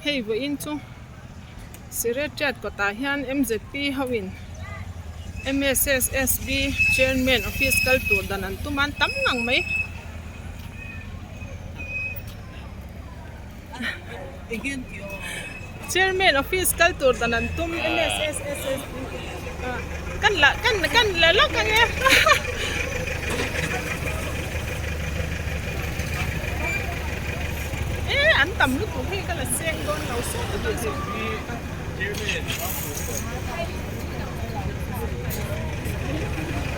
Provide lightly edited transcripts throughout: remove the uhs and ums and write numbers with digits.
Hei vawiin chu Secretariat kawtah hian mzp ho in MSSSB chairman office kal tur dan an tum a an tam ngang mai. Chairman office kal tur dan an tum MSSSB kan la kan kan la lawk ang e. E an tam lutuk hei ka la seng dawn lo sawt a tih zawng.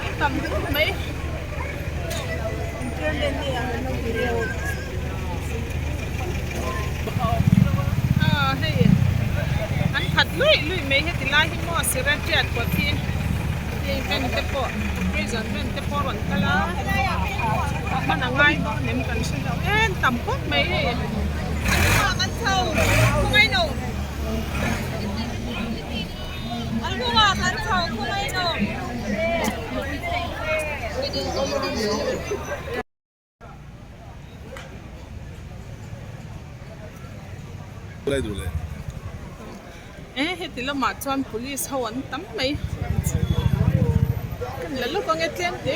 An tam lutuk mai. Aw hei an khat luih luih mai heti lai hi maw Secretariat kawt hi hei van te pawh prison van te pawh a rawn kal a hman a ngai dawn em kan hre lo em tam khawp mai hei. E heti lamah chuan police ho an tam mai kan la lawk ang e tlem te